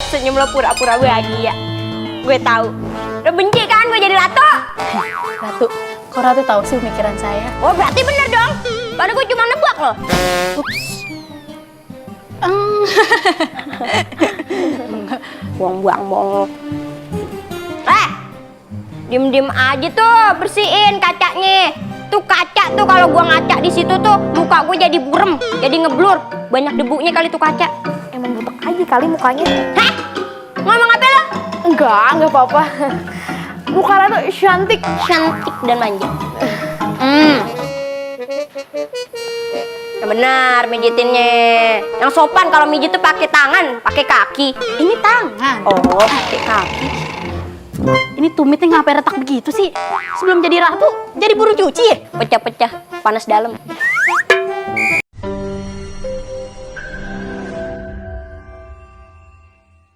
senyum lo pura-pura bahagia. Gue tahu. Lo benci kan gue jadi Ratu? Ratu, kok Ratu tahu sih pemikiran saya? Oh berarti bener dong. Padahal gue cuma nebak loh. Buang-buang mongol. Diem-diem aja tuh bersihin kacanya. Tuh kaca tuh kalau gua ngaca di situ tuh muka gue jadi burem, jadi ngeblur. Banyak debunya kali tuh kaca. Emang butek aja kali mukanya. Hah? Ngomong apa lo? Enggak apa-apa. Muka Ratu cantik. Cantik dan manja. Nah, benar mijitinnya. Yang sopan kalau mijit tuh pakai tangan, pakai kaki. Ini tangan. Oh, pakai kaki. Ini tumitnya ngapain retak begitu sih? Sebelum jadi ratu, jadi buru cuci ya? Pecah-pecah, panas dalam.